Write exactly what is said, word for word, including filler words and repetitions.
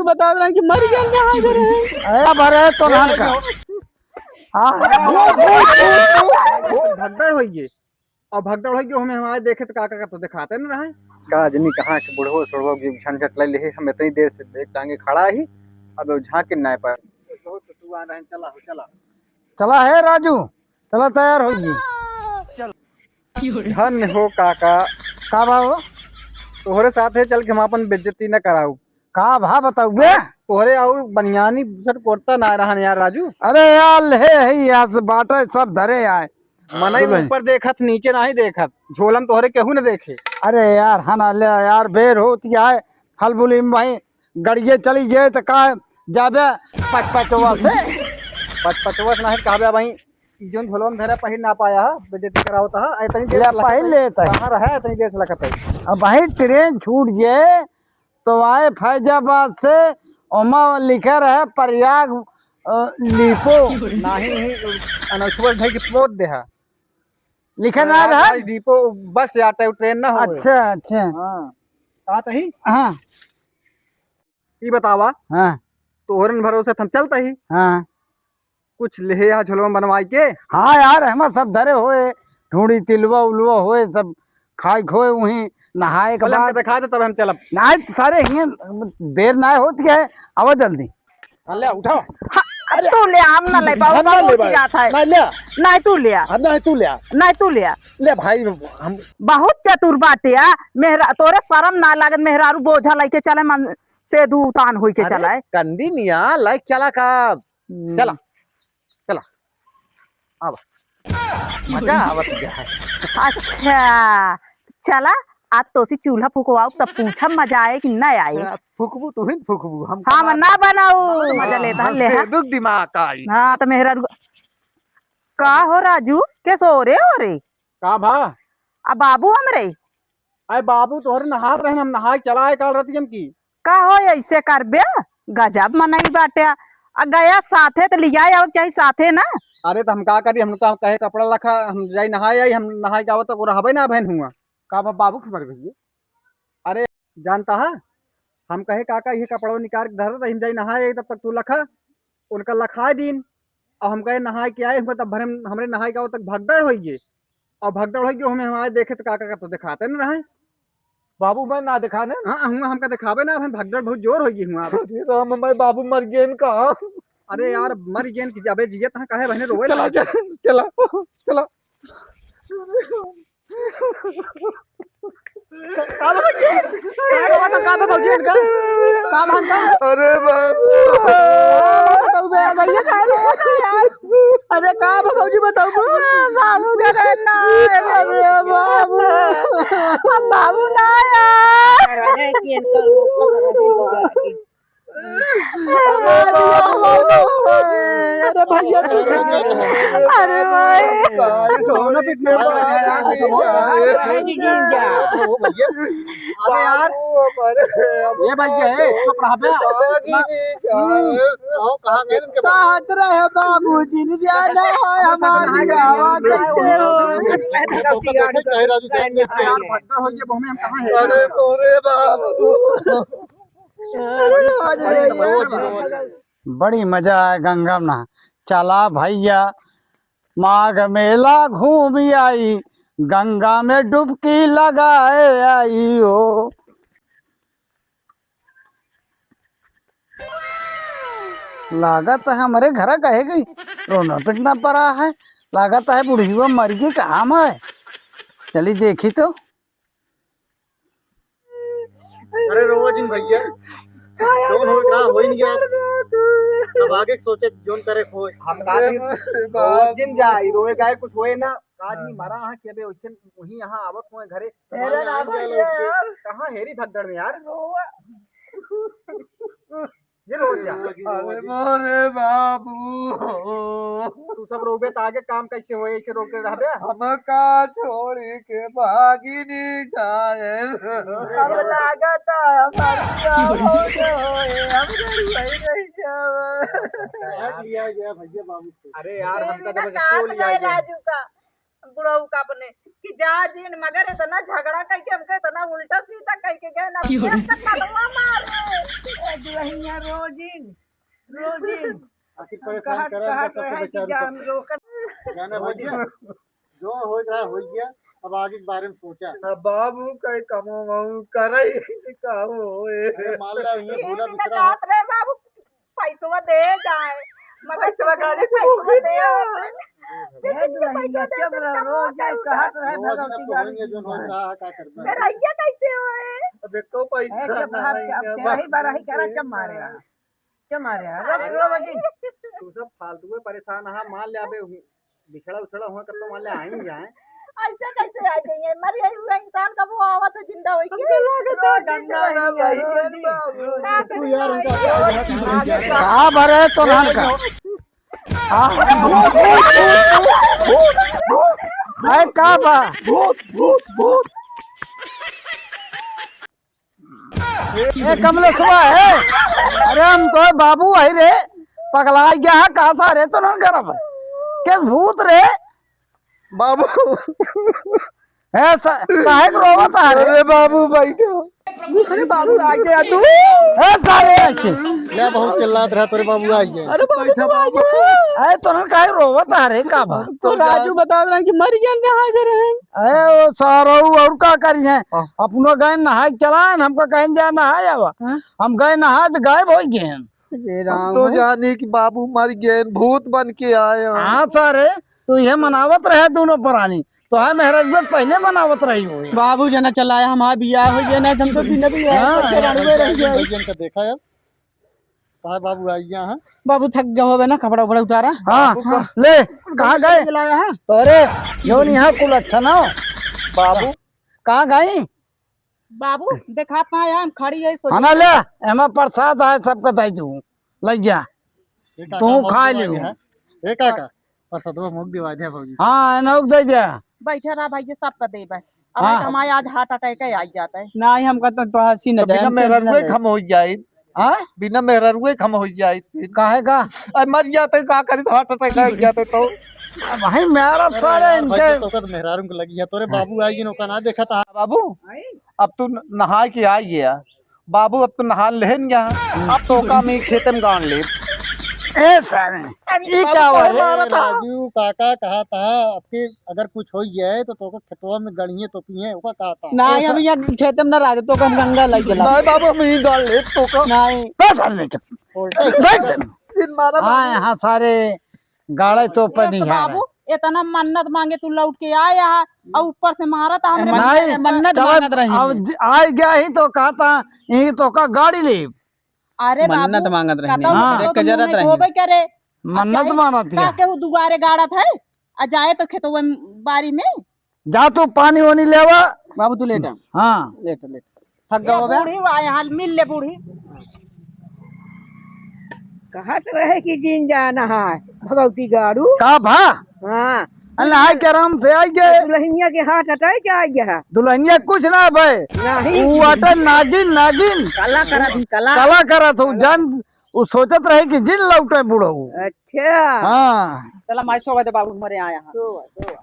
बता रहे हैं कि मर गया, कहाँ गए रहे? अरे, अब अरे, तो नाम का। हाँ, भगदड़ होइए। अब भगदड़ होइए, हमें हमारे देखे तो काका का तो दिखाते नहीं रहे। का जनी कहाँ के बुढ़ो सुढ़ो के झंझट ले ले, हम इतनी देर से बैग टांगे खड़ा ही, अब वो झांक के ना पाए। बहुत तो तू आ रहे हैं, चला हो, चला। चला है राजू, चला तैयार होइए। चल। धन्य हो काका। का बा हो? तोहरे साथे चल के हम आपन बेइज्जती न कराऊ। का भा बताउबे? तोहरे और बनियानी बुशर्ट कुर्ता ना रहन यार राजू। अरे यार, ले है यहाँ से बाटा सब धरे आए। मनई दुल्हन। ऊपर देखत, नीचे नाही देखत। झोलम तोहरे केहू न देखे। अरे यार, हना ले यार, बेर होती है। हलबुली में भाई गड़िए चली गए तो का जाबे पचपचवा से? पचपचवा से नाही कहबे भाई। ई जोन झोलवा में धरा पहिर ना पाया है, बेइज्जती करावत है। इतनी देर ले से लगत पहिर है। लेत है। कहाँ रहा है इतनी देर से लगत है? अब भाई ट्रेन छूट गए तो आए फैजाबाद से, ओमा लिखा रहे प्रयाग, अ, लिपो। नाही, नहीं, अनौछुआ ढाई के पोत दे है। लिखा ना प्रयाग रहा? आज डिपो बस या ट्रेन ना हो। अच्छा, अच्छा। हाँ। का तही? हाँ। ई बतावा। हाँ। तोहरन भरोसे त हम चलता ही। हाँ। कुछ लेहे यहाँ झोलवा बनवाई के। हाँ यार, हमार सब धरे होए, ढूंढी तिलवा उलवा होए, सब खाए खोए, वहीं नहाए के बोले, हमके बाद। दिखा दे, तब हम चलब। नाहीं, सारे हियाँ देर नाहीं होत के है, आवा जल्दी। हाँ, ले, उठाओ। हाँ, अरे, तू ले, हम ना ले पाऊ, हम ना बहुत ले पाई। जात है। ना ले। नाहीं, तू ले। हाँ, नाहीं, तू ले। नाहीं, तू ले। ले भाई, हम बहुत चतुर बाटे, आ। मेहरा-, तोरे शरम ना लागत, मेहरारू बोझा लइके चले, मन से दू उतान होई के अरे, चले। कंदी मियाँ, लइके चला का? हम्म। चला, चला, आवा। मजा आवत जा है। अच्छा, चला, आज तोसी चूल्हा फुकवाऊ, तब पूछब मजा आए कि नहीं आए। आ, फुकबू तू ही न फुकबू, हम हम कमा-, ना बनाऊ, हम मजा लेता हम ले, से हाँ। दुख दिमाग आई। हाँ, तो मेहरा रुक-, का हो राजू, के सो रे हो रे? का भा? आ बाबू हमरे? अरे बाबू तोहरे नहात रहन, हम नहाए चला आए काल रतियम की। का हो ऐसे करबे? गजब मनई बाटे। आ गया साथे त लियाए आवे के चाही साथे ना। अरे त हम का करी, हम तो कहे कपड़ा लखा, हम जाई नहाए आई, हम नहाए के आवत तक रहबे ना बहन हुआ। का बा-, बाबू के मर गई? अरे जानता है, हम कहे काका ये कपड़ा निकाल के धर दे, हम जाई नहाए आई, तब तक तू लखा, उनका लखाए दीन। और हम कहे नहाए के आए, हमको तब भरे हमरे नहाए के आवत तक भगदड़ होइए। और भगदड़ होइए, हमें हमारे देखे तो काका का तो दिखाते न रहे। बाबू मैं ना दिखाने। हाँ, हुआ हमका दिखावे ना, हम भगदड़ बहुत जोर होइए हुआ। अरे राम, मैं बाबू मर गए इनका। अरे यार, मर गए इनकी, अबे जियत हैं, काहे बहने रोवे चला, लगे? चला, चला, चला। का, का बा भौजी? का बा, का बा भौजी इनका? का बा इनका? अरे बाबू। का बा भैया, का बा यार? अरे का बा भौजी बताऊ? बाबू का रहना है। अरे बाबू। हम बाबू ना यार। अरे भैया, अरे भाई। अरे सोना पिटने वाला है यार, सोना। अरे यार, ए भैया, ए, चुप रह बे। कहाँ गए इनके बाबू? कहाँ रहे बाबूजी? नहीं जाना है हमारी आवाज कैसे हो? यार, भगदड़ हो गई, बहु में हम कहाँ हैं? अरे मोरे बाबू। बड़ी मजा आए गंगा में नहा। चला भैया, माघ मेला घूम आई, गंगा में डुबकी लगाए आई हो। लागत है हमरे घर कहे गई, रोना पिटना पड़ा है। लागत है बुढ़िया मर गई, कहाँ में है? चली देखी तो। अरे रोवा जिन भैया, जौन होई रहा, होई नहीं गया। अब आगे के सोचे जौन करे होई। हम कहा अरे कि बाप। रोवा जिन जाई, रोवे गाय कुछ होए ना। आदमी हाँ। मरा है कि अबे वैसे वहीं यहाँ आवत हुए घरे। मेरा नाम है यार। कहाँ हेरी भगदड़ में यार? रोवा। ये रोज जा। अरे मोरे बाबू। तू सब रोबे त आगे काम कैसे होए, ऐसे रोके रहबे? हमका छोड़ी के भागी नी जाए। अब लागत है हमारी आवाज होए, हम गड़ुआई नहीं जावे। काट लिया गया भैया बाबू से। अरे यार, हमका जबरदस्ती बोल लिया गया। राजू का, बुढ़ऊ का अपने। जा जिन, मगर इतना झगड़ा कइके हमके इतना उल्टा सीधा कइके गए ना, क्यों रे? फेर से कलवा मारे। ए दुल्हनिया रोजिन, रोजिन। आखिर परेशान कहत, करे कहत इनका सबके रहे कि बेचारे जान को। रोकत। जाना हो गया, जो हो रहा हो गया, अब आगे के बारे में सोचा। अब बाबू कई कमो मऊ करे, का होए। अरे मान ला, ये ये भूला बिना बिसरा है। कहत रहे बाबू, पैसवा दे जाए। मगर पैसवा गाड़ी से पैसवा भूल दे गया। आवत। ए दुल्हनिया, पैसवा दे चुप रह, रोज ये कहत रहे, रोज भगवती ना गाड़ी पहुँच गए, जो से। हो रहा है, का करबे? फिर अइया कैसे होए? अब एको पैसा ए, चुप रह, नहीं अब है, तेरा ही बाबू। बड़ा ही करा, चुप मारे रहा। चुप मारे रहा। रो, रो, रो, जी। तू सब फालतू में परेशान है, मान ले अबे बिछड़ा उछड़ा हुआ, कब तो मान ले आ ही जाए। ऐसे कैसे आ जाएंगे? मर गई हुआ इंसान कब वो आवत है जिंदा होई के? हमके लागत है रोज गंगा जिंदा ना होई भाई, है, रोज। बाबू। ना तू यार, उनका आगे का भरे तो नाम का? हाँ, भूत, भूत, भूत, भूत, भूत। अरे का बा? भूत, भूत, भूत। ए कमलेशवा है, अरे हम तो बाबू है रे, पगला गया है, कहाँ से रे तो ना करब? किस भूत रे? बाबू। ए, स-, काहे के रोवत है रे? अरे बाबू, बैठो। अरे बाबू, आ गया तू। ए, सारे, आ के। ले, बहुत चिल्लात रहा, तोरे बाबू आ गए। अरे बाबू, तू आ गया। अरे, तोहन काहे रोवत है रे, का बा? तो राजू बता रहा कि मर गया, नहा के रहे। अरे, वो सारऊ और का करी हैं? हाँ। अपनो गए नहाए के चलान, हमको कहें जा नहाए आवा। हाँ। हम गए नहाए तो गायब हो गए हैं। अरे हम राम तो है। जाने कि बाबू मर गए, भूत बन के आए हैं। हाँ, सारे, तो ये मनावत रहे दोनों प्राणी। तो हाँ, मेहरारू पहले मनावत रही हो। बाबू जना चलाया, हमारा बियाह हो गया, नहीं तो हम तो बिना बियाह हाँ, के मेहरारू रह गए। भैया इनका देखा है। कहा बाबू आई गया है? बाबू थक गया होबे ना, कपड़ा उपड़ा उतारा। हाँ, बाबू का हाँ, ले, कहाँ गए? चलाया है। तो अरे, यो नहीं है कुल अच्छा ना हो। बाबू। कहाँ गई? बाबू, देखात ना है, हम खड़ी है, सोचे खाना ले, एमा प्रसाद है, सबका दे दूँ, ले जा। ये काका तू मौत खा दिवा लियो। दे है। ये काका, प्रसादवा मौत दिवा दे भौजी। हाँ, एनहुक दे दे। बैठे रहा भाई, ये सबका देबे। अब हाँ। हमारे आज heart attack है, आई जाता है। नहीं, हमका तो, तो हंसी न तो जाए, बिना हमसे मेहरारुए ना जाए। हम हो जाए। हाँ? बिना मेहरारुए हम हो जाए फिर। काहे का? अब मर जाते, का करी, heart attack आ जाते तो। अब भाई, मेरा अरे सारे यार, इनके भाई, तो कर मेहरारू को लगी है, तोरे हाँ। बाबू आई, इनका ना देखा था। बाबू, आई? अब तू न-, नहा के आई गया। बाबू, अब तो नहा लेन गया, अब तो का में खेते में गाड़ ले। ए सारे, अब ई का हो रे? राजू काका कहा था, अब के अगर कुछ हो जाए तो तोको खेतवा में गड़िए तो पिए, ओका कहा था। ना, हम यहाँ खेते में ना रह, तो हम गंगा लग गया। नहीं बाबू, हम यहीं गाड़ ले तो का। नहीं। बस हम नहीं कर। बैठ। दिन मारा हाँ, बाबू। यहाँ सारे गाड़े तो ऊपर ये तो नहीं आ रहा। बाबू, इतना मन्नत मांगे तू लौट के आया है, और ऊपर से मारा था हमरे। नहीं, मन्नत, मन्नत चलो, मांगत रही। अब ज-, आ गया ही तो कहता, यही तो का गाड़ी ले। अरे मन्नत बाबू, मांगत रही, कतौ हाँ। तो एक जरा मुंह रही। होबे करे। मन्नत अच्छा, मांगत का है। केहू दुआरे गाड़त है? आ जाए तो खेतवा में, बारी में। जा तू पानी वानी लेवा। बाबू तू लेटा। हाँ। लेटा, लेटा। थक ले गवा बे। बूढ़ी वा यहाँ मिल ले बूढ़ी। कहत रहे कि जिन जाना है, भगवती गाड़ू। का भा? हाँ। अरे नहाए के आराम से आई गए। दुल्हनिया के heart attack आ गया है। दुल्हनिया कुछ ना भाई। नहीं। वो अटन नागिन, नागिन। कला करत ही, कला। कला करत हो, जान, वो सोचत रहे कि जिन लौटे बुढ़ऊ। अच्छा। हाँ। चला माई सोवा दे बाबू, मरे आया है। सोवा, सोवा।